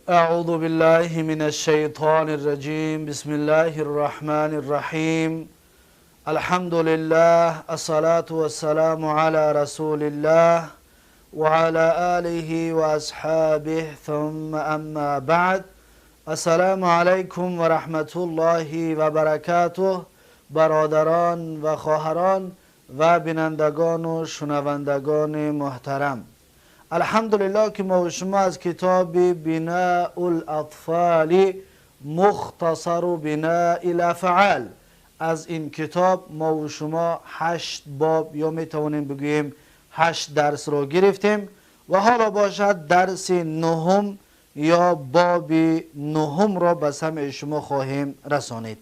أعوذ بالله من الشيطان الرجيم. بسم الله الرحمن الرحيم. الحمد لله، الصلاة والسلام على رسول الله وعلى آله وأصحابه، ثم أما بعد. السلام علیکم و رحمت الله و برکاته. برادران و خواهران و بینندگان و شنوندگان محترم، الحمدلله که ما و شما از کتاب بناء الاطفال مختصر بناء الافعال، از این کتاب ما و شما 8 باب یا می توانیم بگوییم 8 درس را گرفتیم و حالا باشد درس نهم یا باب نهم را به سمع شما خواهیم رسانید.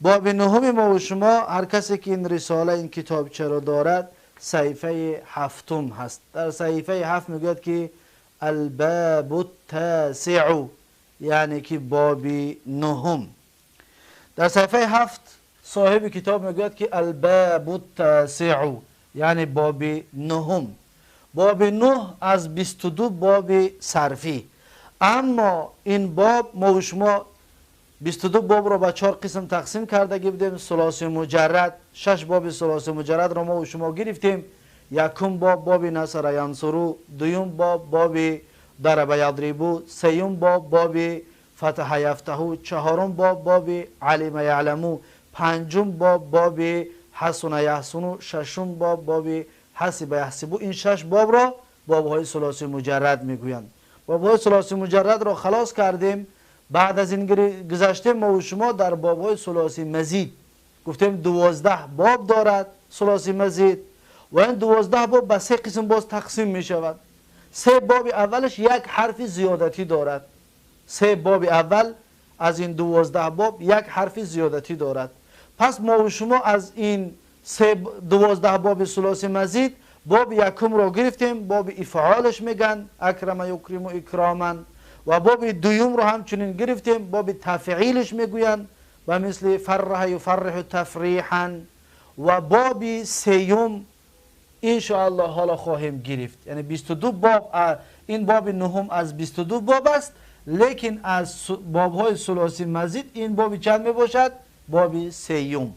باب نهم ما و شما، هر کسی که این رساله، این کتابچه را دارد، صحیفه 7 هست. در صحیفه 7 میگوید که الباب التاسع، یعنی که باب نهم. در صحیفه 7 صاحب کتاب میگوید که الباب التاسع، یعنی باب نهم. باب 9 از 22 باب صرفی. اما این باب، ما و شما 22 باب را به 4 قسم تقسیم کرده بودیم. ثلاثی مجرد، 6 باب ثلاثی مجرد را ما و شما گرفتیم. یکم باب، باب نصر ینصرو، دویم باب، باب ضرب یضربو، سیوم باب، باب فتح یفتحو، چهارم باب، باب علم یعلمو، پنجم باب، باب حسن یحسنو، ششم باب، باب حسب یحسبو. این 6 باب را بابهای ثلاثی مجرد میگویند. بابهای ثلاثی مجرد را خلاص کردیم. بعد از این گذشته ما و شما در بابهای ثلاثی مزید گفتیم 12 باب دارد ثلاثی مزید و این 12 باب به 3 قسم باز تقسیم می شود. 3 باب اولش یک حرف زیادتی دارد. 3 باب اول از این 12 باب یک حرف زیادتی دارد. پس ما و شما از این 12 باب ثلاثی مزید باب یکم را گرفتیم، باب افعالش میگن، اکرم یکرم اکراما، و باب دوم رو همچنین گرفتیم، باب تفعیلش میگویند و مثل فرح یفرح تفریحا، و باب سیوم انشاءالله حالا خواهیم گرفت. یعنی 22 باب، این باب نهم از 22 باب است، لیکن از بابهای ثلاثی مزید این باب چند میباشد؟ باب سیوم.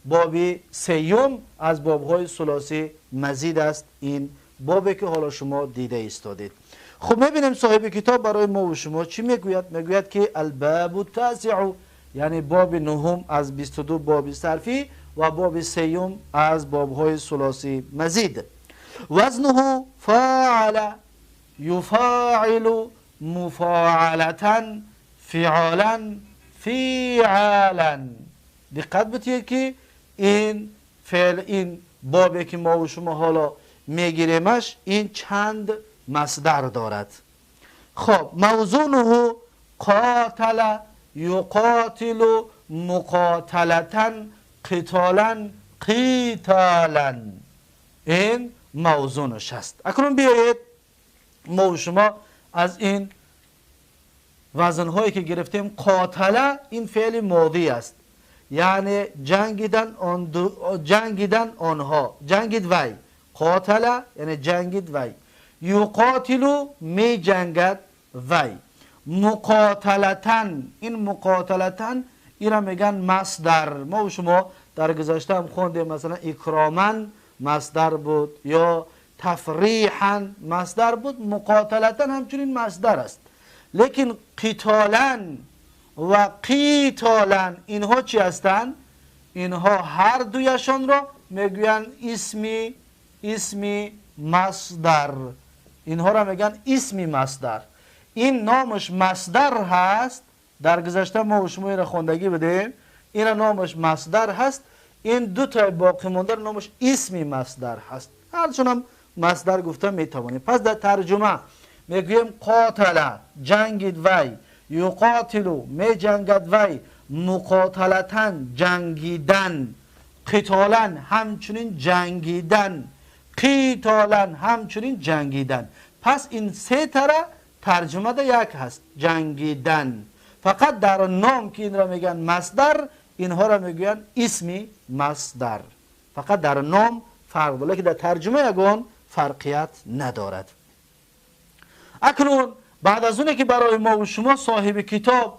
باب سیوم از بابهای ثلاثی مزید است، این بابی که حالا شما دیده ایستادید. خب میبینیم صاحب کتاب برای ما و شما چی میگوید؟ میگوید که الباب التاسع، یعنی باب نهم از 22 باب صرفی و باب سیوم از بابهای ثلاثی مزید. وزنه فاعل یفاعل مفاعلة فعالا فعالا. دقت بتید که این فعل، این بابی که ما و شما حالا میگیریمش، این چند مصدر دارد. خب موزونه قاتل یقاتل مقاتلة قتالا قتالا، این موزونش است. اکنون بیایید ما و شما از این وزنهایی که گرفتیم، قاتل این فعل ماضی است، یعنی جنگیدن، آن جنگیدن آنها، جنگید وی. قاتل یعنی جنگید وی. یقاتلو می جنگد وی. مقاتلتن، این مقاتلتن این را میگن مصدر. ما و شما در گذشته هم خوندیم، مثلا اکراما مصدر بود یا تفریحا مصدر بود، مقاتلتن همچنین مصدر است. لیکن قتالا و قتالا اینها چی هستند؟ اینها هر دویشان را میگویند اسمی مصدر. اینها را میگن اسمی مصدر. این نامش مصدر هست. در گذشته ما و شما را خوندگی بدیم، این نامش مصدر هست. این دو تا باقی مانده نامش اسمی مصدر هست. هرچون هم مصدر گفته میتوانیم. پس در ترجمه میگوییم قاتل جنگید وی، یقاتلو می جنگد وی، مقاتلتن جنگیدن، قتالا همچنین جنگیدن، قتالا همچنین جنگیدن. پس این سه تره ترجمه ده یک هست، جنگیدن. فقط در نام که این را میگن مصدر، اینها را میگن اسمی مصدر. فقط در نام فرق داره، لیکن در ترجمه یگان فرقیت ندارد. اکنون بعد از اونه که برای ما و شما صاحب کتاب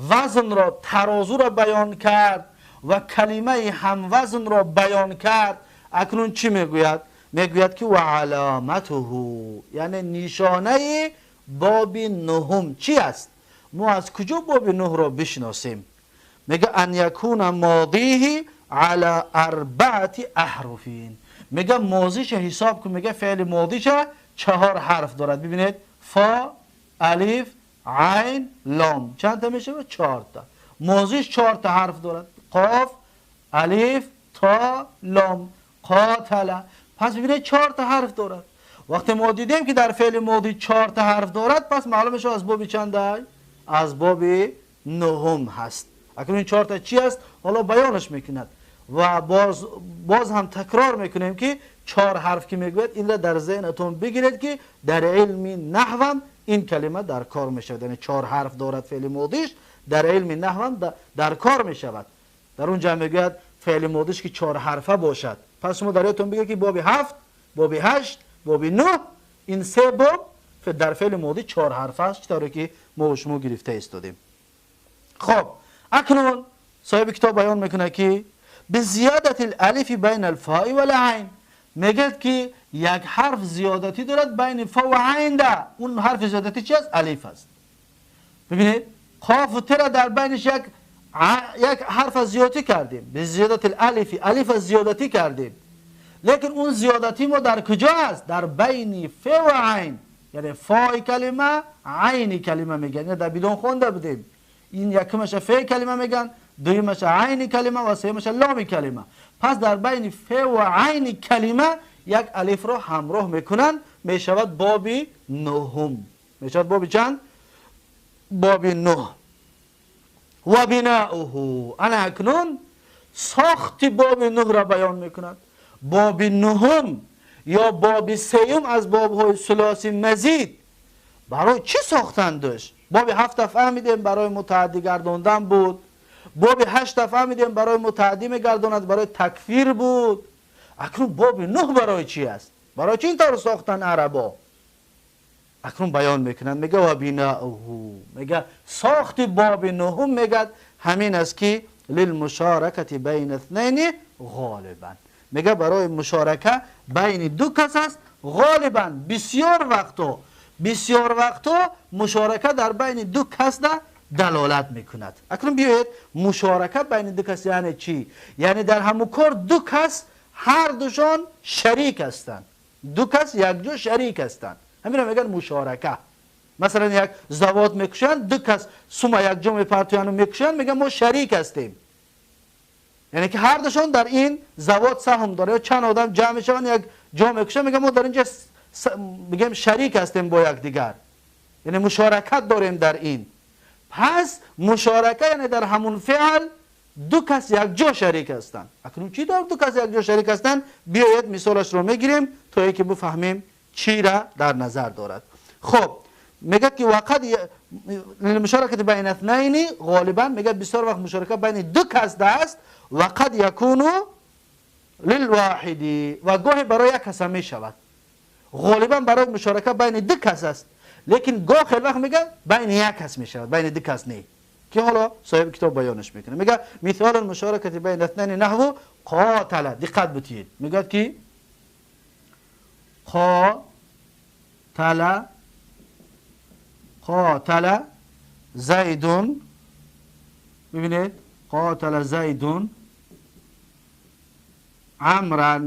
وزن را، ترازو را بیان کرد و کلمه هم وزن را بیان کرد، اکنون چی میگوید؟ میگوید که و علامته، یعنی نشانه باب نهم چی است؟ ما از کجا باب نه را بشناسیم؟ میگه ان یکون ماضیه علی اربعه احرفین. میگه ماضیش حساب کن، میگه فعل ماضیش 4 حرف دارد. ببینید فا، الف، عین، لام، چند تا میشه؟ 4 تا. ماضیش 4 تا حرف دارد، قاف، الف، تا، لام، قاتل. پس ببینید 4 تا حرف دارد. وقتی ما دیدیم که در فعل ماضی 4 تا حرف دارد، پس معلومه شد از باب چنده؟ از باب نهم هست. اکنون این 4 تا چی است؟ حالا بیانش میکند و باز هم تکرار میکنیم که 4 حرف که میگوید این را در ذهنتون بگیرید که در علم نحو هم این کلمه در کار میشود. یعنی 4 حرف دارد فعل ماضیش، در علم نحو هم در کار میشود. در اونجا میگوید فعل ماضیش که 4 حرفه باشد. پس شما در یادتون بگیرید که باب 7، باب 8، باب 9، این 3 باب در فعل ماضی 4 حرفه است، طوری که ما و شما گرفته ایستادیم. خب اکنون صاحب کتاب بیان میکنه که به زیادت الالف بین الفاء والعین، میگه که یک حرف زیادتی دارد بین فا و عین ده. اون حرف زیادتی چی است؟ الف است. ببینید قاف و ت را در بینش یک حرف زیادتی کردیم، به زیادت الالف، الف زیادتی کردیم، لیکن اون زیادتی ما در کجا است؟ در بین ف و عین، یعنی فای کلمه، عین کلمه میگن. یعنی در بدون خونده بودیم، این یکمش ف کلمه میگن، دویمش عین کلمه و سیمش لام کلمه. پس در بین ف و عین کلمه یک الف را همراه میکنن، میشود باب نهم. میشود باب چند؟ باب 9. و بناؤه، انا اکنون ساخت باب 9 را بیان میکند. باب نهم یا باب سیوم از بابهای ثلاثی مزید برای چی ساختندش؟ باب 7 فهمیدیم برای متعدی گرداندن بود، باب 8 فهمیدیم برای متعدی میگرداند، برای تکفیر بود. اکنون باب 9 برای چی است؟ برای چی اینطور ساختن عربا؟ اکنون بیان میکنند، میگه و بناؤه، میگه ساخت باب نهم، میگه همین است که للمشارکت بین اثنین غالبا، میگه برای مشارکه بین دو کس است غالبا. بسیار وقتا مشارکه در بین دو کس ده دلالت میکند. اکنون بیایید مشارکه بین دو کس یعنی چی؟ یعنی در همون کار دو کس هر دوشان شریک هستند، دو کس یک جا شریک هستند، همین رو میگن مشارکه. مثلا یک زوات میکشن، دو کس سوما یک جا میپرتوین و میکشن، میگن ما شریک هستیم، یعنی که هر دوشان در این زوات سهم داره. یا چند آدم جمع میشن یک جا میکشن، میگن ما در اینجا میگیم شریک هستیم با یکدیگر، یعنی مشارکت داریم در این. پس مشارکه یعنی در همون فعل دو کس یک جا شریک هستند. اکنون چی دار دو کس یک جا شریک هستند؟ بیاید مثالش رو میگیریم تا اینکه بفهمیم چی را در نظر دارد. خب میگه که وقت مشارکت بین اثنین غالبا، میگه بسیار وقت مشارکه بین دو کس است، وقد یکونو للواحدی، و گاهی برای یک کس هم میشود. غالبا برای مشارکه بین دو کس است، لیکن گاه خیلی وقت میگه بین یک کس میشود، بین دو کس نه، که حالا صاحب کتاب بیانش میکنه. میگه مثال المشارکه بین اثنین نحو قاتل. دقت بتید، میگه که قاتل، قاتل زیدون، ببینید قاتل زیدون عمرا،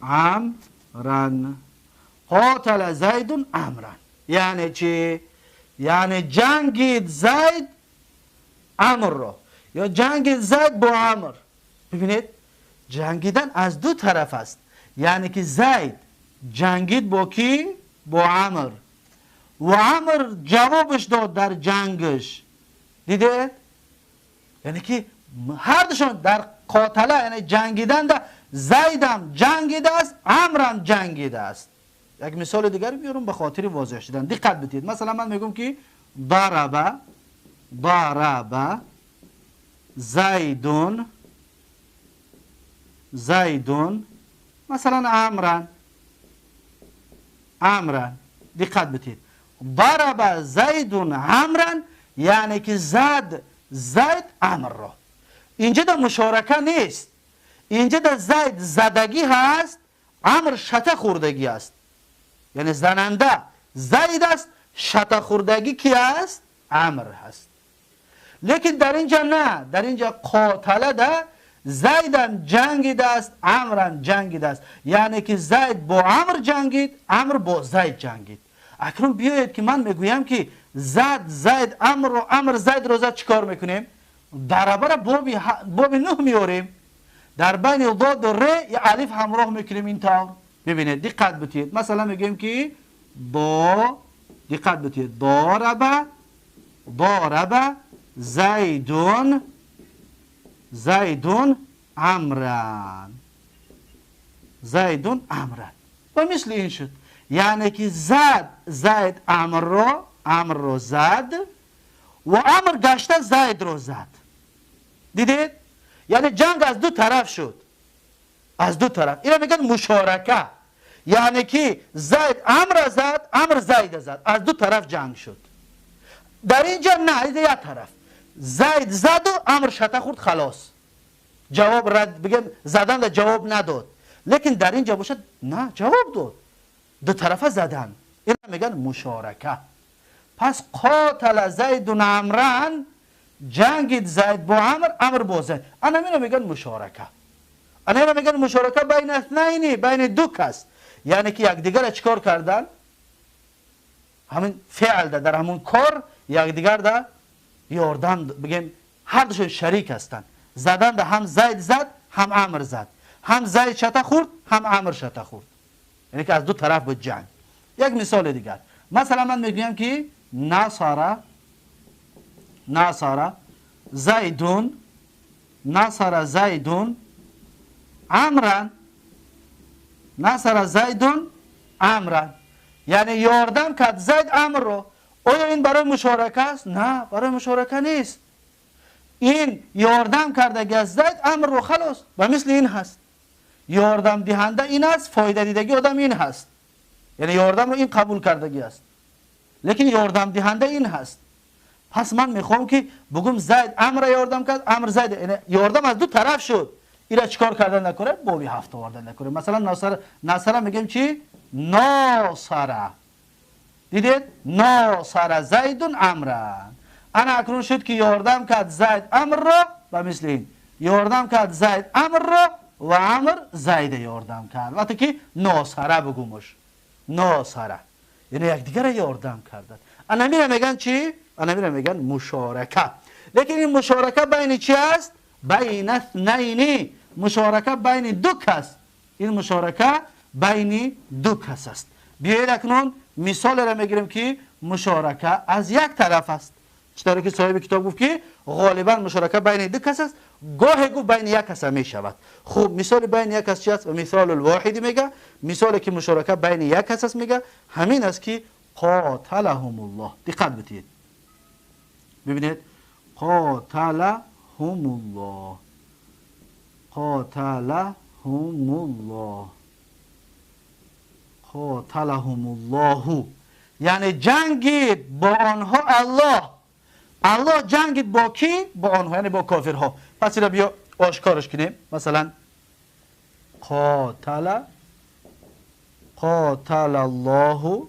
عمرا، قاتل زیدون عمرا، یعنی چی؟ یعنی جنگید زید عمر را، یا جنگید زید با عمر. ببینید جنگیدن از دو طرف است، یعنی که زید جنگید با کی؟ با عمر، و عمر جوابش داد در جنگش. دیده؟ یعنی که هر دوشان در قاتله، یعنی جنگیدن ده، زیدم جنگیده است، عمرم جنگیده است. یک مثال دیگر بیارم به خاطر واضح شدن، دقت بدید. مثلا من میگم که ضرب، ضرب زیدون، زیدون مثلا عمرا، عمرا. دقت بتید. ضرب زید عمرا یعنی که زد زید عمر را. اینجا در مشارکه نیست، اینجا در زید زدگی هست، عمر شته خوردگی است. یعنی زننده زید است، شته خوردگی کی است؟ عمر هست. لیکن در اینجا نه، در اینجا قاتله ده زیدم جنگیده است، عمرم جنگیده است. یعنی که زید با عمر جنگید، عمر با زید جنگید. اکنون بیایید که من میگویم که زد زید عمر رو، عمر زید رو زد، چیکار میکنیم؟ ضربه را باب نه میاریم، در بین ضاد و ر یا الف همراه میکنیم. این طور ببینید دقت بتید. مثلا میگیم که با، دقت بتید، ضرب ضرب زیدون زیدون عمران، زیدون عمران. و مثل این شد، یعنی که زد زید عمر رو، عمر رو زد و عمر گشته زید رو زد. دیدید؟ یعنی جنگ از دو طرف شد، از دو طرف. اینو میگن مشارکه، یعنی که زید عمر زد، عمر زید زد، از دو طرف جنگ شد. در اینجا نه، اینجا یک طرف زید زد و عمر شته خورد، خلاص جواب رد، بگم زدن در جواب نداد. لیکن در اینجا باشد نه، جواب داد، دو طرفه زدن. اینو میگن مشارکه. پس قاتل زید عمران، جنگید زید با عمر، عمر با زید. انا اینو میگن مشارکه. انا اینو میگن مشارکه بین اثنین، بین دو کس، یعنی که یکدیگر چیکار کردن؟ همین فعل ده، در همون کار یکدیگر ده یاردم، بگیم هر دوشون شریک هستند. زدن ده هم زید زد، هم عمر زد، هم زید شته خورد، هم عمر شته خورد. یعنی که از دو طرف بود جنگ. یک مثال دیگر، مثلا من میگویم که نصر نصر زیدون، نصر زیدون عمرا، نصر زیدون عمرا، یعنی یاردم کرد زید عمر رو. آیا این برای مشارکه است؟ نه، برای مشارکه نیست. این یاردم کرده از زید عمر رو، خلاص. و مثل این هست، یاردم دهنده این است، فایده دیدگی آدم این هست، یعنی یاردم رو این قبول کردگی است، لیکن یاردم دهنده این هست. پس من میخوام که بگم زید عمر یاردم کرد، عمر زید، یعنی یاردم از دو طرف شد. اینا چیکار کردن نکنه؟ بابی هفت آوردن نکنه. مثلا ناصر، ناصر میگیم چی؟ ناصر. دیدید؟ ناصر زید عمرا. انا اکنون شد که یاردم کرد زید عمر را، و مثل این یاردم کرد زید عمر را و عمر زید یاردم کرد. وقتی که ناصره بگومش، ناصره یعنی یکدیگر یاردم کردن. انا میره میگن چی؟ انا میره میگن مشارکه. لیکن این مشارکه بین چی است؟ بین اثنین. مشارکه بین دو کس. این مشارکه بین دو کس است. بیایید اکنون مثال را میگیریم که مشارکه از یک طرف است. چطوری که صاحب کتاب گفت که غالبا مشارکه بین دو کس است، گاهی گفت بین یک کس می شود. خب مثال بین یک کس چی است؟ مثال الواحد میگه، مثالی که مشارکه بین یک کس است میگه همین است که قاتلهم الله. دقت بدید، ببینید قاتلهم الله، قاتلهم الله، قاتلهم الله، یعنی جنگید با آنها الله. الله جنگید با کی؟ با آنها، یعنی با کافرها. پس اینو بیا آشکارش کنیم. مثلا قاتل، قاتل الله،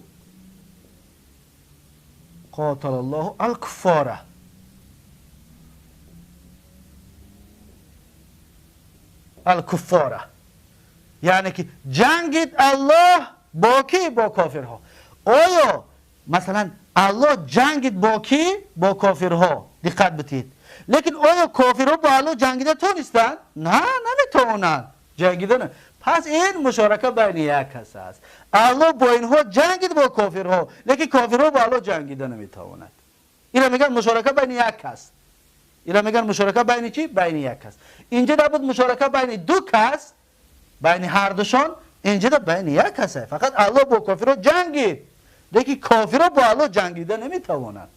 قاتل الله الکفاره. الکفاره یعنی که جنگید الله با کی؟ با کافرها. آیا مثلا الله جنگید با کی؟ با کافرها. دقت بدید. لیکن آیا کافرها با الله جنگیده تونستند؟ نه، نمیتونن جنگیدن. پس این مشارکه بین یک کس است. الله با اینها جنگید، با کافرها، لیکن کافرها با الله جنگیده نمیتوانند. اینا میگن مشارکه بین یک کس. اینا میگن مشارکه بین چی؟ بین یک کس. اینجا نبود مشارکه بین دو کس، بین هر دوشان. اینجا بین یک کسه. فقط الله با کافرها جنگید، لیکن کافرها با الله جنگیده نمیتوانند.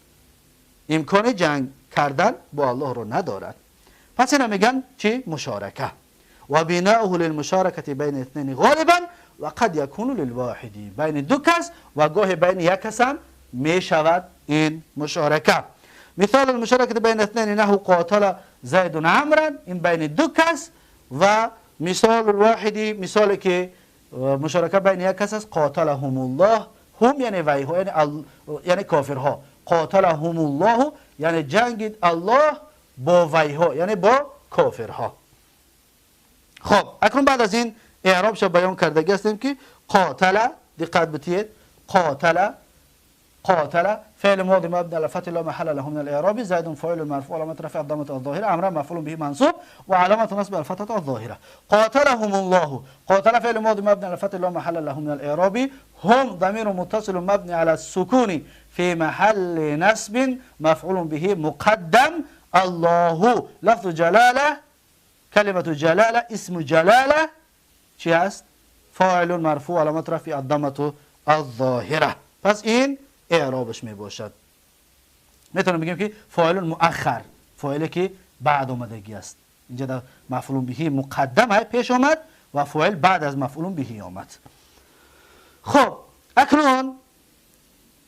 امکان جنگ کردن با الله رو ندارد. پس اینا میگن چی؟ مشارکه. و بناؤه للمشارکه بین اثنین غالبا و قد یکون للواحدی، بین دو کس و گاه بین یک کس هم می شود این مشارکه. مثال المشارکه بین اثنین نحو قاتل زید عمرا، این بین دو کس. و مثال الواحدی، مثالی که مشارکه بین یک کس است، قاتلهم الله، هم یعنی ویها، یعنی کافرها، قاتلهم الله یعنی جنگید الله با ویها، یعنی با کافرها. خب اکنون بعد از این اعرابش بیان کردگی هستیم که قاتل، دقت بتید، قاتل، قاتل فعل ماضي مبني على فتح لا محل له من الاعراب، زائد فاعل مرفوع علامة رفع الضمة الظاهرة، عمرا مفعول به منصوب وعلامة نصب الفتحة الظاهرة. قاتلهم الله، قاتل فعل ماضي مبني على فتح لا محل له من الاعراب، هم ضمير متصل مبني على السكون في محل نصب مفعول به مقدم. الله لفظ جلاله، كلمة جلاله اسم جلاله چی است؟ فاعل مرفوع علامة رفع الضمة الظاهرة. پس این اعرابش می باشد. میتونم بگیم که فاعل مؤخر، فاعلی که بعد آمدگی است. اینجا در مفعول به مقدم پیش آمد و فاعل بعد از مفعول به آمد. خب اکنون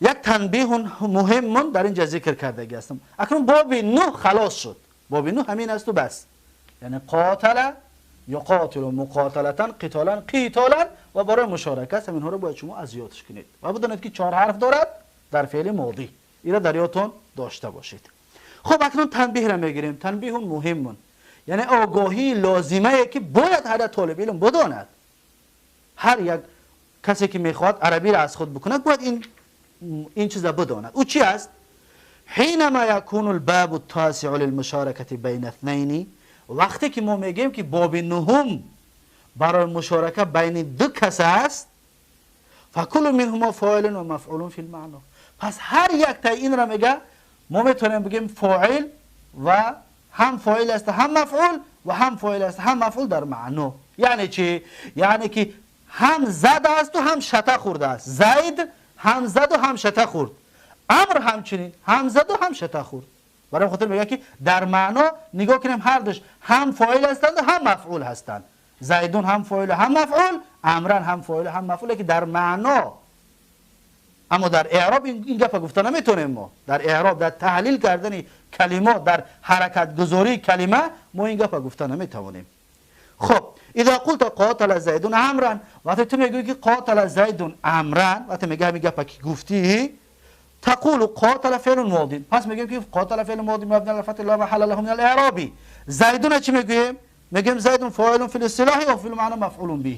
یک تنبیه مهم در اینجا ذکر کردگی هستم. اکنون باب 9 خلاص شد. باب 9 همین است و بس. یعنی قاتل یقاتل مقاتلتا، قتالا قتالا و برای مشارکه است. همینها رو باید شما از یادش کنید و بدانید که 4 حرف دارد در فعل ماضی. این را در یادتون داشته باشید. خب اکنون تنبیه را میگیریم. تنبیه مهم، یعنی آگاهی لازمه که باید هر طالب علم بداند. هر یک کسی که میخواد عربی را از خود بکند باید این چیز را بداند. او چی است؟ حینما یکون الباب التاسع للمشارکه بین اثنین، وقتی که ما میگیم که باب نهم برای مشارکه بین دو کس است، فکل منهما فاعل و مفعول فی المعنا. پس هر یک تا این را میگه ما میتونیم بگیم فاعل و هم فاعل است هم مفعول و هم فاعل است هم مفعول در معنا. یعنی چی؟ یعنی که هم زد است و هم شته خورده است. زید هم زد و هم شته خورد، امر همچنین هم زد و هم شته خورد. برای خاطر میگه که در معنا نگاه کنیم هر دوش هم فاعل هستند و هم مفعول هستند. زیدون هم فاعل هم مفعول، امران هم فاعل هم مفعول، که در معنا. اما در اعراب این گپ گفته نمیتونیم. ما در اعراب، در تحلیل کردن کلمات، در حرکت گذاری کلمه ما این گپ گفته نمیتوانیم. خب اذا قلت قاتل زیدون عمرا، وقتی تو میگویی که قاتل زیدون عمرا، وقتی میگه همین گپ که گفتی، تقول قاتل فعل ماضی. پس میگیم که قاتل فعل ماضی مبنی على الفتح لا محل له من الاعراب. زیدون چی میگوییم؟ میگیم زیدون فاعل فی الاصطلاح و فی المعنى مفعول به.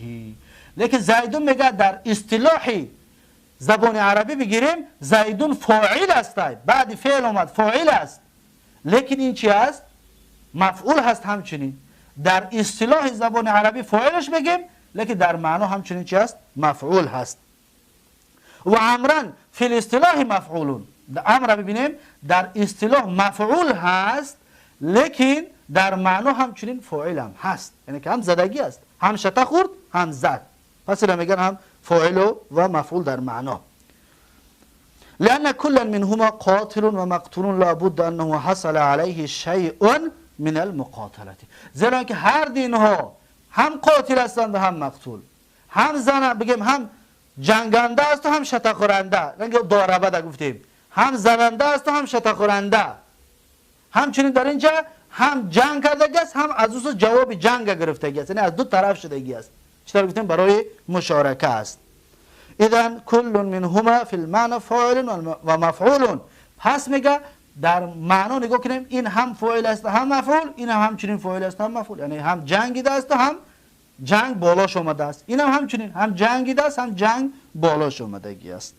لیکن زیدون میگه در اصطلاح زبان عربی بگیریم زیدون فاعل است، بعد فعل اومد فاعل است، لیکن این چی است؟ مفعول هست. همچنین در اصطلاح زبان عربی فاعلش بگیم، لیکن در معنا همچنین چی است؟ مفعول هست. و عمرا فی الاصطلاح مفعولون، امر ببینیم در اصطلاح مفعول هست، لیکن در معنا همچنین فاعل هم هست. یعنی که هم زدگی است، هم شته خورد هم زد. پس اینا میگن هم فاعل و مفعول در معنا. لأن كلا منهما قاتل ومقتول لابد أنه حصل عليه شيء من المقاتلة. زیرا که هر دینها هم قاتل هستند و هم مقتول، هم زن بگیم هم جنگنده است و هم شته خورنده، رنگ داربه گفتیم، هم زننده است و هم شته خورنده. همچنین در اینجا هم جنگ کردگی است، هم از او جواب جنگ گرفتگی است، یعنی از دو طرف شدگی است. چطور گفتیم؟ برای مشارکه است. اذن کل منهما فی المعنى فاعل و مفعول. پس میگه در معنا نگاه کنیم این هم فاعل است هم مفعول، این هم همچنین فاعل است هم مفعول، یعنی هم جنگیده است هم جنگ بالاش آمده است، این هم همچنین هم جنگیده است هم جنگ بالاش آمدگی است.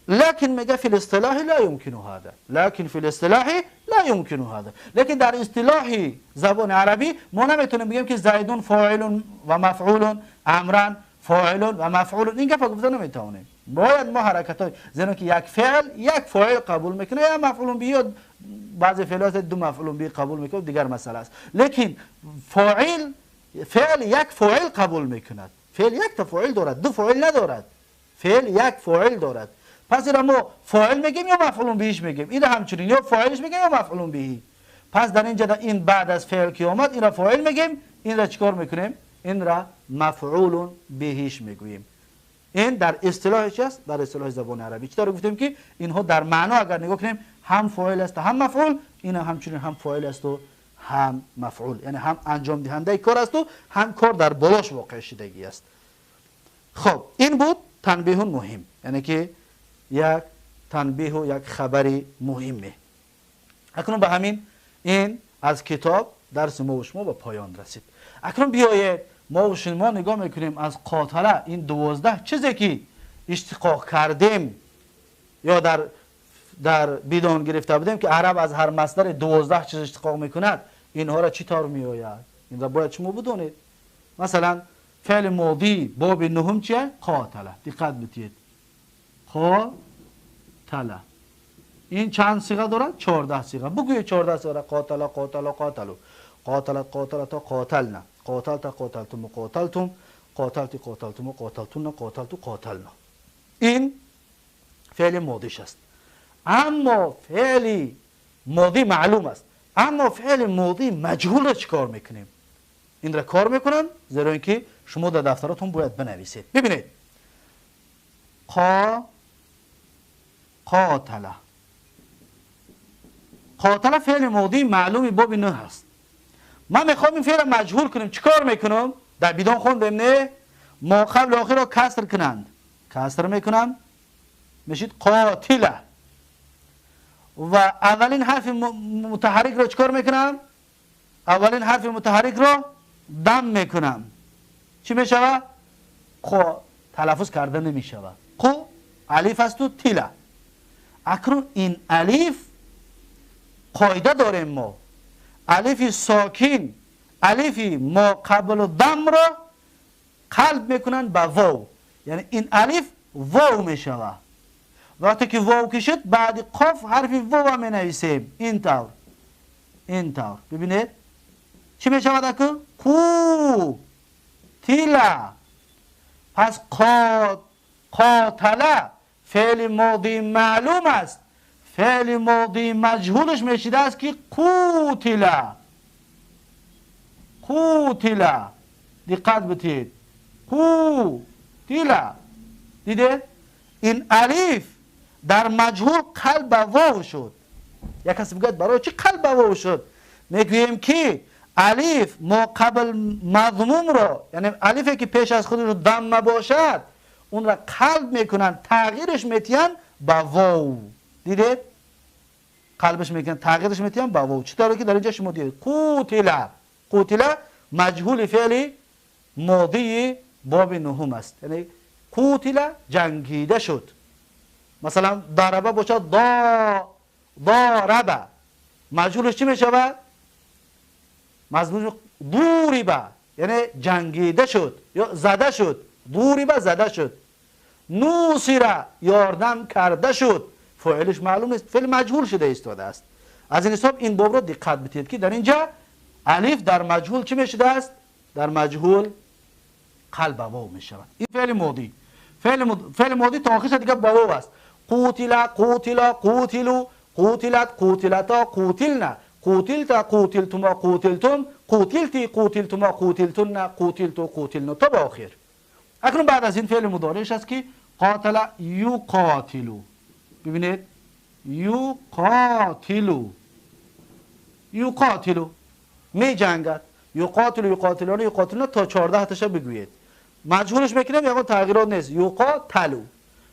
لكن میگه فی الاصطلاح لا يمكن هذا، لكن فی الاصطلاح لا يمكن هذا. لكن در اصطلاح زبان عربی ما نمیتونیم بگیم که زیدون فاعل و مفعول، عمران فاعل و مفعول، این گپ گفته نمیتونیم. باید ما حرکت های زیرا که یک فعل یک فاعل قبول میکنه یا مفعول به، یا بعضی فعلات دو مفعول به قبول میکنه، دیگر مسئله است. لیکن فاعل فعل یک فاعل قبول میکند، فعل یک تا فاعل دارد، دو فاعل ندارد، فعل یک فاعل دارد. پس این ما فاعل میگیم یا مفعول بهش میگیم، این همچنین یا فاعلش میگیم یا مفعول بهی. پس در اینجا این بعد از فعل که آمد این را فاعل میگیم، این را چیکار میکنیم؟ این را مفعول بهش میگوییم. این در اصطلاح چی است؟ در اصطلاح زبان عربی. چطور گفتیم که اینها در معنا اگر نگاه کنیم هم فاعل است هم مفعول، این همچنین هم فاعل است و هم مفعول، یعنی هم انجام دهنده کار است و هم کار در بالاش واقع شدگی است. خب این بود تنبیه مهم، یعنی که یک تنبیه و یک خبری مهمه. اکنون به همین این از کتاب درس ما و شما به پایان رسید. اکنون بیایید ما و شما نگاه میکنیم از قاتله این 12 چیزی که اشتقاق کردیم یا در بیدان گرفته بودیم که عرب از هر مصدر 12 چیز اشتقاق میکند، اینها را چی طور میآید؟ این را باید شما بدونید. مثلا فعل ماضی باب نهم چیه؟ قاتله. دقت بدید، قاتله این چند صیغه دارد؟ 14 صیغه. بگوید 14 صیغه: قاتل، قاتل، قاتلو، قاتلت، قاتلتا، قاتلنا، قاتلت، قاتلتم، قاتلتم، قاتلتی، قاتلتم، قاتلتون، قاتلتو، قاتلنا. این فعل ماضیش است. اما فعل ماضی معلوم است، اما فعل ماضی مجهول را چیکار میکنیم؟ این را کار میکنن، زیرا اینکه شما در دفتراتون باید بنویسید. ببینید قاتله، قاتله فعل ماضی معلومی باب نه است. من میخوام این فعل مجهول کنیم، چیکار میکنم؟ در بیدان خوندیم نه؟ ما قبل آخر را کسر کنند، کسر میکنم میشید قاتله، و اولین حرف متحرک را چیکار میکنم؟ اولین حرف متحرک را دم میکنم. چی میشود؟ قو تلفظ کرده نمیشود. قو الف است و تیله. اکنون این الف قاعده داریم ما، الف ساکن، الف ما قبل دم را قلب میکنن به واو، یعنی این الف واو میشود. وقتی که واو کشید بعد قاف حرف واو می نویسیم. این طور، این طور. ببینید چی میشود؟ اکنون قو تیله. پس قاتله فعل ماضی معلوم است، فعل ماضی مجهولش میشیده است که قوتله. قوتله، دقت بدید، قوتله. دیده؟ این الف در مجهول قلب واو شد. یک کسی بگوید برای چی قلب واو شد؟ میگوییم که الف ما قبل مضموم را، یعنی الفی که پیش از خودش دم نباشد، اون را قلب میکنن، تغییرش میتین به واو. دیدید؟ قلبش میکنن، تغییرش میتین به واو. چطوره که در اینجا شما دیدید قوتله. قوتله مجهول فعل ماضی باب نهم است، یعنی قوتله جنگیده شد. مثلا ضربه باشد ضربه، مجهولش چی میشود؟ مجهول ضربه، یعنی جنگیده شد یا زده شد. ضربه زده شد. نوصره یاردم کرده شد، فاعلش معلوم نیست، فعل مجهول شده ایستاده است. از این حساب این باب را دقت بدید که در اینجا الف در مجهول چی میشده است؟ در مجهول قلب واو میشود. این فعل ماضی، فعل ماضی تا آخرش دیگه با واو است. قوتل، قوتلا، قوتلو، قوتلت، قوتلتا، قوتلنا، قوتلت، قوتلتما، قوتلتم، قوتلتی، قوتلتما، قوتلتن، قوتلتو، قوتلنا تا به آخر. اکنون بعد از این فعل مضارعش است که قاتل یقاتلو. ببینید یقاتلو، یقاتلو می جنگد، یقاتلو، یقاتلون، یقاتلون تا 14 تاشو بگویید. مجهولش میکنیم یکم تغییرات نیست. یقاتلو،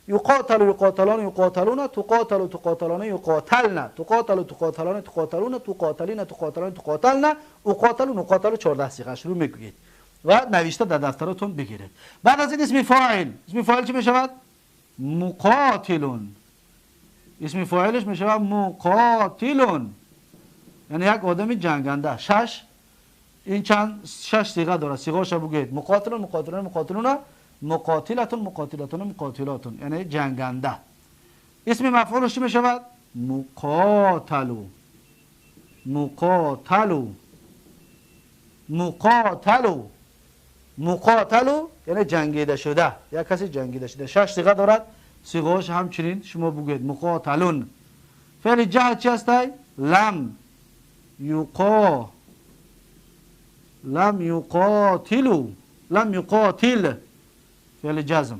یقاتلو، یقاتلان، یقاتلون، تقاتلو، تقاتلان، یقاتلن، تقاتلو، تقاتلان، تقاتلون، تقاتلین، تقاتلان، تقاتلن، اقاتلو، نقاتلو 14 صیغه شروع میگویید و نوشته در دفترتون بگیرید. بعد از این اسم فاعل، اسم فاعل چی میشود؟ مقاتلون. اسم فاعلش میشود مقاتلون، یعنی یک آدم جنگنده. شش، این چند شش صیغه داره، صیغه‌اش بگویید. مقاتلون، مقاتلون، مقاتلون، مقاتلتون، مقاتلتون، مقاتلاتون، یعنی جنگنده. اسم مفعولش چی میشود؟ مقاتلو، مقاتلو، مقاتلو، مقاتلو یعنی جنگیده شده، یک کسی جنگیده شده. شش صیغه دارد، صیغه‌اش همچنین شما بگویید مقاتلون. فعل جهت چی است؟ لم یقا، لم یقاتلو، لم يقاتل، فعل جزم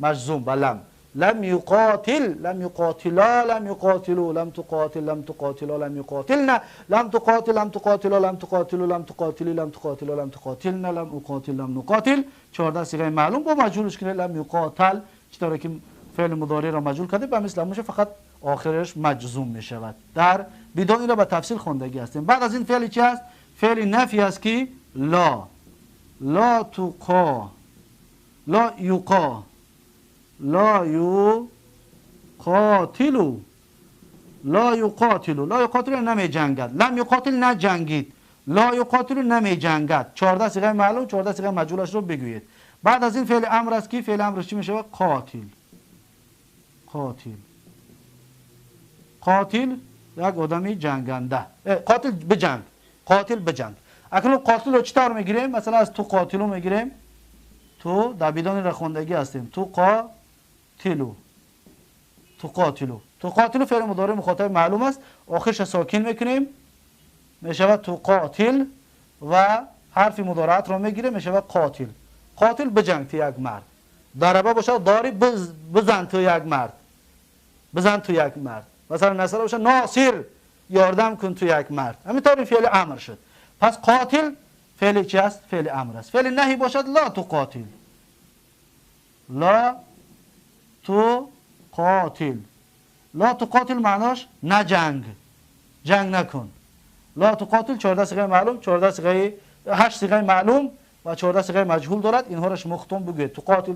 مجزوم بلم. لم يقاتل، لم يقاتلا، لم يقاتلوا، لم تقاتل، لم تقاتلا، لم يقاتلن، لم تقاتل، لم تقاتلا، لم تقاتلوا، لم تقاتلي، لم تقاتلا، لم تقاتلن، لم أقاتل، لم نقاتل. 14 صیغه معلوم با مجهولش که لم يقاتل، چطوری که فعل مضارع را مجهول کرده به مثل میشه، فقط آخرش مجزوم میشود. در بدون این را به تفصیل خوندگی هستیم. بعد از این فعل چی است؟ فعل نفی است که لا، لا تقا، لا یقا، لا یقاتل، لا یقاتل، لا یقاتل نمی جنگد، لم یقاتل نجنگید، لا یقاتل نمی جنگد. 14 صیغه معلوم، 14 صیغه مجهولش رو بگویید. بعد از این فعل امر است که فعل امرش چی میشه؟ قاتل. قاتل، قاتل یک آدمی جنگنده، قاتل بجنگ، قاتل بجنگ. اکنون قاتل رو چطور میگیریم؟ مثلا از تو قاتلو میگیریم، تو در بدان رخوندگی هستیم، تو قاتلو، تو قاتلو، تو قاتلو فعل مضارع مخاطب معلوم است، آخرش ساکن میکنیم میشود تو قاتل و حرف مضارعت رو میگیره میشود قاتل. قاتل بجنگ تو یک مرد، ضربه باشه داری بزن تو یک مرد، بزن تو یک مرد. مثلا نصر باشه ناصر یاردم کن تو یک مرد. همینطور این فعل امر شد. پس قاتل فعل چی است؟ فعل امر است. فعل نهی باشد لا تقاتل، لا تقاتل، لا تقاتل معناش نجنگ، جنگ نکن. لا تقاتل 14 صیغه معلوم، 14 صیغه، 8 صیغه معلوم و 14 صیغه مجهول دارد. اینها را شما خودتون بگویید. تقاتل،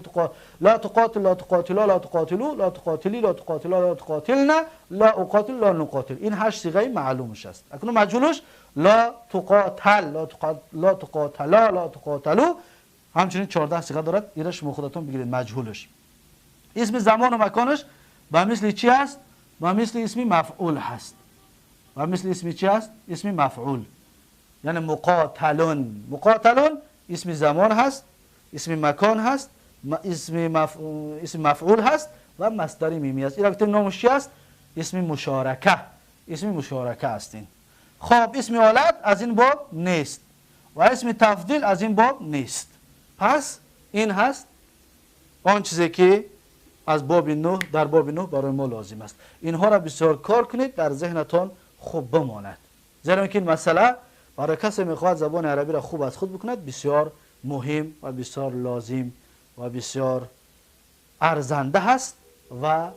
لا تقاتل، لا تقاتلا، لا تقاتلوا، لا تقاتلی، لا تقاتلا، لا تقاتلن، لا اقاتل، لا نقاتل. این 8 صیغه معلومش است. اکنون مجهولش لا تقاتل، لا تقاتلا، لا تقاتلوا، همچنین 14 صیغه دارد. این را شما خودتون بگیرید مجهولش. اسم زمان و مکانش با مثل چی است؟ با مثل اسم مفعول هست. و مثل اسم چی است؟ اسم مفعول، یعنی مقاتلون. مقاتلون اسم زمان هست، اسم مکان هست، اسم مفعول هست و مصدر میمی است. این گفتیم نامش چی است؟ اسم مشارکه. اسم مشارکه است این. خب اسم آلت از این باب نیست و اسم تفضیل از این باب نیست. پس این هست آن چیزی که از باب 9 در باب 9 برای ما لازم است. اینها را بسیار کار کنید در ذهنتان خوب بماند، زیرا که این مسئله برای کسی میخواهد زبان عربی را خوب از خود بکند بسیار مهم و بسیار لازم و بسیار ارزنده هست و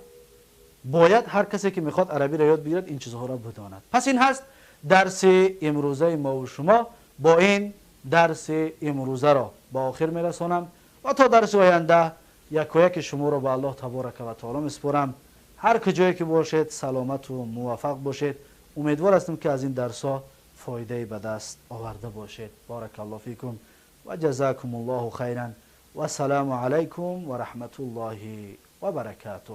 باید هر کسی که میخواد عربی را یاد بگیرد این چیزها را بداند. پس این هست درس امروزه ما و شما. با این درس امروزه را با آخر میرسانم و تا درس آینده یک و یک شما را به الله تبارک و تعالی میسپارم. هر کجایی که باشید سلامت و موفق باشید. امیدوار هستم که از این درس ها فایده به دست آورده باشید. بارک الله فیکم و جزاکم الله خیرا و السلام علیکم و رحمت الله و برکاته.